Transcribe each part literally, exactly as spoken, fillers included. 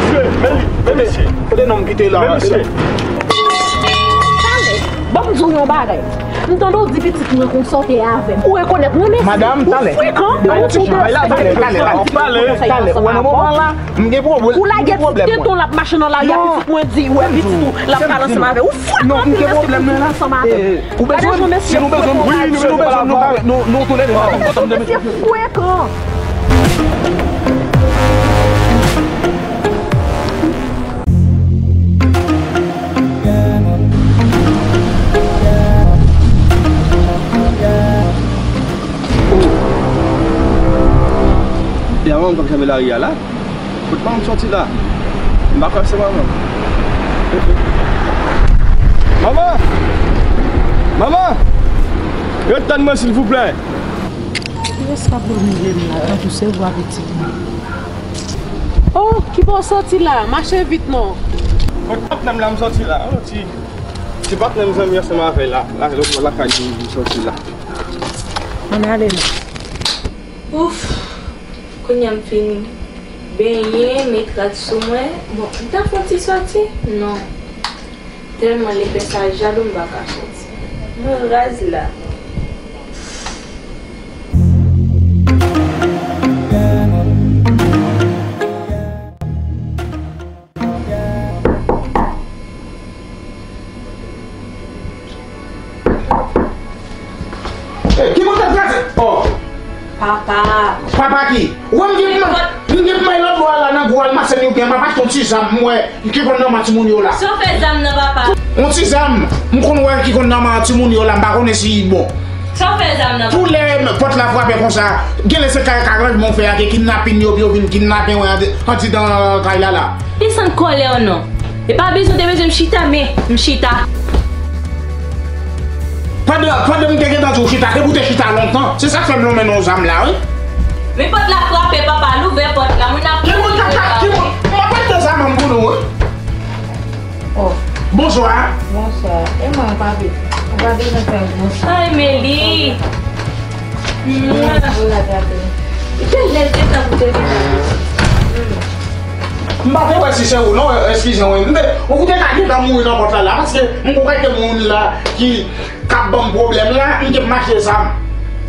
Mesye, men li, men mesye. Kote nonm ki te la? Men mesye. Talè, ban m di w yon bagay. M tande w di pitit mwen konn sa w te avè m. Ou rekonèt mwen, mesye. Madanm, talè. Ou frekan. Talè, talè, talè, talè. Talè, ou wè nan moman la, m gen pwoblèm. Ou lage ti teton l ap mache nan lari a, pitit mwen di, wè pitit ou, l ap pale ansanm avè w. Ou frekan anpil, mesye, pitit ou ansanm avè w. Ou bezwen, si nou bezwen, wi, si nou bezwen, nou ka, nou, nou toulède, nou ansanm, mesye frekan. Dèyè mwen, m p ap janbe lari a la. Kot manman m soti la? M pa kwè se manman m. Manman! Manman! Ret tann mwen, silvouplè! Kiyès k ap domine m la, tankou se ou a pitit mwen? Oh, ki bò w soti la? Mache vit non. Kot patnè m la, m soti la. Oh, ti, ti patnè m zanmi ansanm avè l la. La, la, la, la, m soti la. Ann ale non. Ouf! Kounye a m fin benyen, met rad sou mwen. Bon, m ta fè yon ti sòti? Non. Tèlman lepè sa jalou, m pa ka sòti. Mwen raz la. Eh, ki moun k ap kraze? Oh. Papa. Papa ki? Wè m gen pou m, m gen pou m al lòt bò a la nan gwo almasen yo gen, m ap achte yon ti zam, m wè, ki konn nan men timoun yo la. Sa w fè zam nan, papa? Yon ti zam, m konn wè ki konn nan men timoun yo la, m pa konnen si li bon. Sa w fè zam nan, papa? Pou lè pòt la frape konsa, genlè se kay ka ranjman w fè a, gen kidnapin yo, yo vin kidnape w andidan kay la la. Desann kòlè w non. E pa bezwen te bezwen m chita, men m chita. Pandan, pandan m te gentan di w chita, se pou w te chita lontan. Se sa k fè m lonmen nan zam la, wi. Men pòt la frape, papa, louvè pòt la. Moun ap... Ki moun k ap, ki moun? M ap mete zam pou nou, wi. Oh. Bonswa. Bonswa. E mwen, ou pa be-, ou pa bezwen fè gwo sa. Ay, Meli. Mwen, ou la gade. Li te lèz gentan pou te vin la. M pa te wè si se ou non, eskize mwen. M te, ou te ka gentan mouri nan pòt la la, paske m kwè ke moun la ki, k ap ban m pwoblèm la, m te mache zam.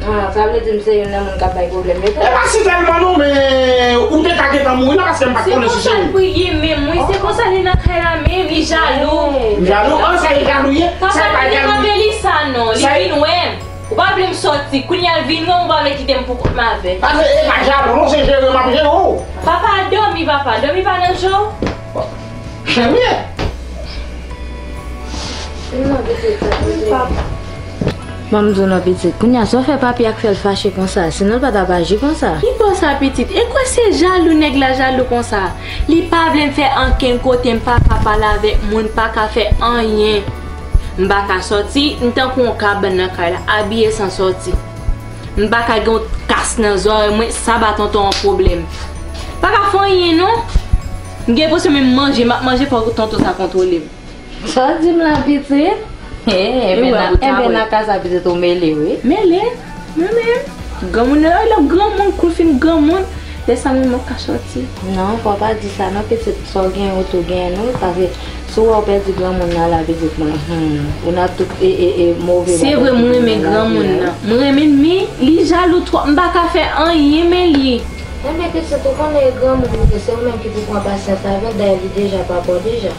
Ah, sa vle di m se youn nan moun k ap bay pwoblèm yo tou? E pa si tèlman non, men ou te ka gentan mouri la, paske m pa t konnen si se ou. Se konsa l priye menm, wi, se konsa li nan kay la menm, li jalou. Jalou? An, sa e jalou ye? Sa e pa jalou? Papa, li pa vle li sa non, li vin wè m. Ou pa vle m sòti, kounye a l vin wè m, ou pa vle kite m pou kont m avè l. Pase, e pa jalou non, se jere m ap jere w. Papa, dòmi, papa, dòmi pa nan je w. Cheri. Ban m di w non, pitit, kounye a sa w fè papi a k fè l fache konsa, sinon l pa t ap aji konsa. Ki bò sa, pitit? E kwè se jalou nèg la jalou konsa. Li pa vle m fè ankenn kote, m pa ka pale avèk moun, m pa ka fè anyen. M pa ka sòti, m tankou yon kabann nan kay la, abiye san sòti. M pa ka gen yon kas nan zòrèy mwen, sa ba tonton an pwoblèm. Pa ka fè anyen non. M gen enpresyon menm manje, m ap manje fò tonton sa kontwole m. Sa w di m la, pitit? He, enben nan ka sa, pitit, ou mele, wi. Mele? Mwen menm? Granmoun nan, lè granmoun, kou l fin granmoun, lè sa menm ou ka sòti. Non, fò w pa di sa non, pitit, sa w genyen, ou tou genyen, non, paske si w wè w pèdi granmoun nan la, pitit mwen, hmm, ou nan tout, e, e, e, move bagay ki gen nan lavi a, wi. Se vre, m renmen granmoun nan. M renmen l, men li jalou twòp, m pa ka fè anyen, men li. Enben, pitit, ou konnen e granmoun li ye, se ou menm ki pou pran pasyans avè l, dayè li deja papa w deja.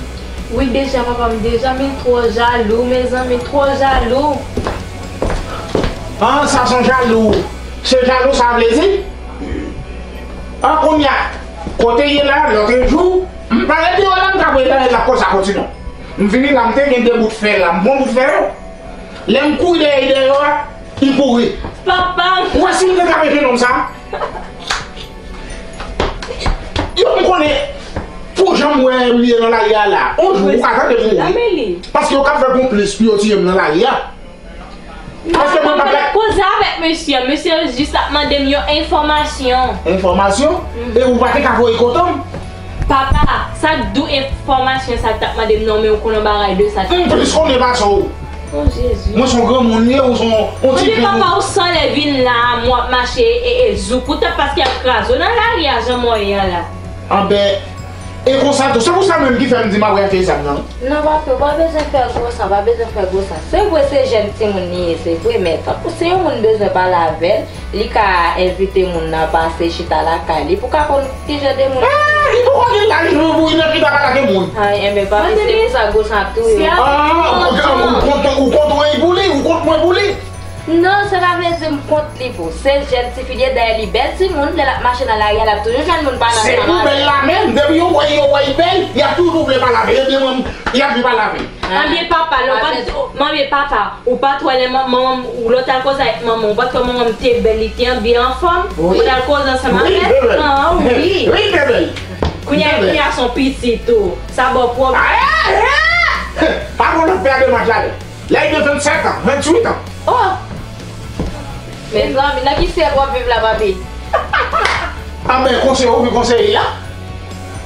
Wi, deja papa m deja, men l twò jalou, mezanmi, twò jalou. An, sa se yon jalou. Se jalou sa vle di? An, kounye a, kote l ye la, lòtrejou, m pa ret deyò la, m t ap rele l la, kote sa kontinye. M vini la, m te gen de bout fè la, m pran bout fè yo. Lè m kouri dèyè, dèyè a, m kouri. Papa m. Ou wè si m te ka mete nonm sa? Yo, m konnen, pou jan m wè m ye nan lari a la, yon jou ou ka tande m mouri. Paske yo ka fè konplis pou yo tiye m nan lari a. Paske mwen pa fè koze avèk mesye an. Mesye an jis ap mande m yon enfòmasyon. Enfòmasyon? Mhm. E ou pa te ka voye kote m? Papa, sa k di w enfòmasyon sa l t ap mande m nan, men ou konnen yon bagay de sa. M plis konnen pase w. Oh, Jezi. Mwen se yon granmoun ye, ou se yon, yon ti... Ebyen, papa, ou sanlè vin la, mwen ap mache e, e zouk ou tap paske y ap kraze w nan lari a, jan mwen ye a la. Anben, E konsa tou, se pou sa menm ki fè m di m ap rete zam nan. Non, papi, ou pa bezwen fè gwo san, pa bezwen fè gwo san. Se vre, se jèn timoun li ye, se vre, men tankou si yon moun bezwen pale avè l, li ka envite moun nan pase chita lakay li pou ka konn ki jan de moun. Ah, li poko gen laj pou, pou li nan chita pale ak moun. Ay, enben, papi, se pou sa gwo san ap touye w. Ah, ou kont, ou kont, ou kont mwen pou li, ou kont mwen pou li. Non, sa pa vle di m kont li pou. Se jèn tifi li ye, dayè li bèl timoun, lè l ap mache nan lari a, l ap toujou jwenn moun pale ansanm avè l. Se pou bèl la menm, depi yo wè, yo wè l bèl, y ap toujou vle pale avè l. Ebyen, mwen, y ap vle pale avè l. Anbyen papa, lè w pa t, anbyen papa, ou pa t wè lè manman, ou lè w t al koze avèk manman, ou pa t wè manman m te bèl, li te anbyen anfòm, ou t al koze ansanm avè l. Wi, bebe. Ah, wi. Wi, bebe. Kounye a, kounye a se yon pitit tou. Sa ba w pwoblèm. Ah, eh, eh! Pa bon lòt fè a demach la. Lè l gen vennsèt an, venntuit an. Oh! Mezanmi, nan ki syèk w ap viv la, papi? Anben, konseye, ou vin konseye a?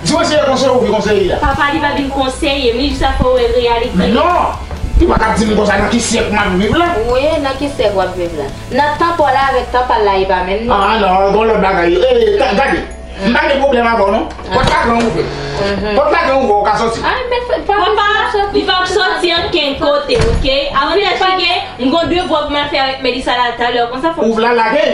Di mwen se konseye, ou vin konseye a? Papa, li pa vin konseye m, li jis ap fè w wè reyalite. Non! Li pa ka di m konsa nan ki syèk m ap viv la. Wi, nan ki syèk w ap viv la? Nan tan pa w la avèk tan pa l la, e pa menm non. Ah, non, gon lòt bagay. Eh, ta-, gade. M pa gen pwoblèm avè w non. Pòt la gran ouvè. Pòt la gran ouvè, ou ka sòti. Ay, men fè, pa... Papa, li p ap sòti ankenn kote, oke? Avan l fè chike, m gon devwa pou m al fè avèk Melissa la talè, konsa fò m... Ou vle al lage?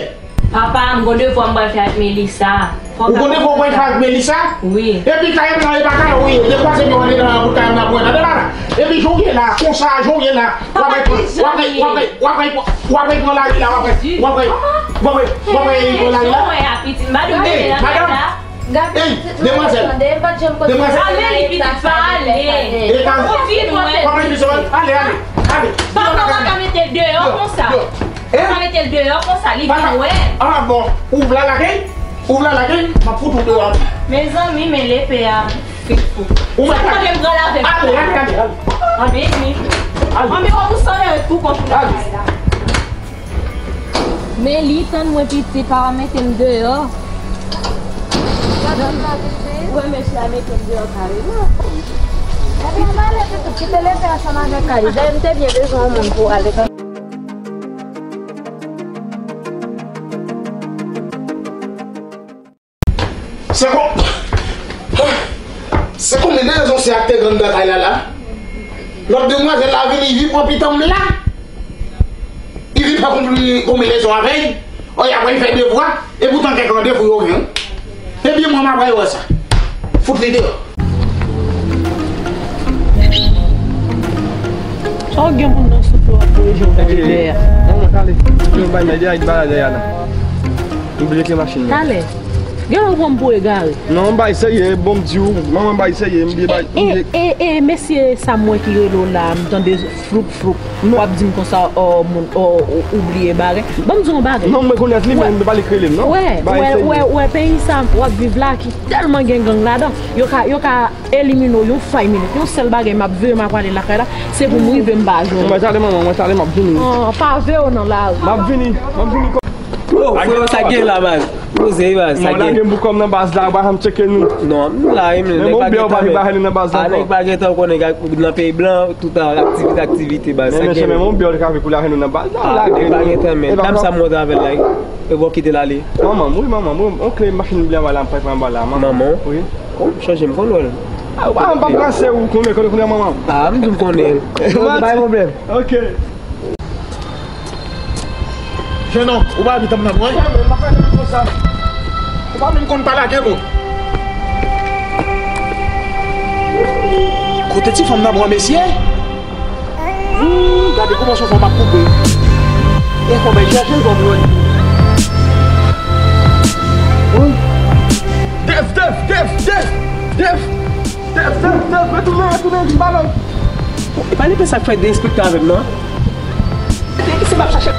Papa, m gon devwa m pral fè avèk Melissa. Ou gon devwa w pral fè avèk Melissa? Wi. Epi kay m nan e pa kay ou ye. Dekwaze pye w andedan bout kay m nan pou w tande la. Epi jan w ye la, konsa, jan w ye la. W ap pran, w ap pran, w ap pran, w ap pran lari la, w ap pran, w ap pran, w ap pran, w ap pran lari la. Ey, madanm. Ey, demwazèl. Demwazèl. Ale, li pitit pa ale. Ey, ale, ale, ale. Papa, w pa ka mete l deyò konsa. W pa ka mete l deyò konsa, li vin wè. Ah bon, ou vle al lage? Ou vle al lage? M ap fout ou deyò. Mezanmi, men lepe a. Ou mèt ale. Sa kote m pral avè m? Ale, ale, ale, ale. Anben, wi. Ale. Anben, w ap ou sòlè ret pou kont ou nan kay la. Men li tann mwen pitit, pa mete m deyò. Wè, mesye a mete m deyò kareman. Epi m ale pitit, kite lepe ansanm avèk Kali. Dayè, m te byen bezwen yon moun pou ale. Se kon, se konbyen de rezon se ak te grann nan kay la la? Lòt demwazèl la vini, li pran pitan m la. Li vin fè konbyen, konbyen rezon avè l. Oh, y ap fè devwa. E poutan kèk randevou yo gen. Ebyen, mwen, m ap wè sa. Fout li deyò. Sa w gen moun nan sou pye w ap voye je w gade dèyè a? Manman, talè. Yo bay mèdè ak bagay dèyè a la. M bliye kle machin nan. Talè. Gen lè w pran m pou egare. Non, m bay serye, bon m di w. Manman, m bay serye, m bliye bay. E, e, e, mesye sa m wè ki rele w la, m tande floup, floup. W ap di m konsa, o, moun, o, ou, ou bliye bagay. Ban m di w yon bagay. Non, mwen konèt li, men m pa li k rele m, non. Wè, wè, wè, wè, peyi sa w ap viv la ki tèlman gen gang ladan. Yo ka, yo ka elimine w yon fay minit. Yon sèl bagay m ap veye m a pwale lakay la, se pou m rive m pa jwenn ou. Mwen tale manman, mwen tale m ap vini. An, pa veye w nan lari. M ap vini, m ap vini. Bro, frè, sa gen la, baz? Poze, baz, sa gen. Non, lage m pou kòm nan baz la, ou pa janm tcheke nou. Non, nou la, wi, men nèg pa gen tan, men. Ah, nèg pa gen tan, ou konnen, nan peyi blan, toutan aktivite, aktivite, baz, sa gen. Men, men, men, yon bèl kafè pou lage nou nan baz la, lage nou. Ah, nèg pa gen tan, men. Dam sa m monte avè l la, wi. E bon, kite l ale. Manman m, wi, manman m, wi, on kle machin blan anba la, m pral pran anba la, manman. Manman w? Wi. Oh, m chanje, m konn wè l. Ah, ou pa, m p ap ranse ou, konnen, konnen, konnen, manman. Ah, m di m konnen. Pa gen pwoblèm. Ok. Jennonm, ou pa vin tann nan mwen. Ou pa menm konn pale ak yon moun. Kote ti fanm nan pran mesye? Ooh, gade kòman son fanm ap koupe. E fò bay chèche l fò m jwenn. Ooh. Def, Def, Def, Def, Def. Def, Def, Def, retounen, retounen, vin balon. Pale pe sa k fè derespekte avè m nan. Se m ap chache.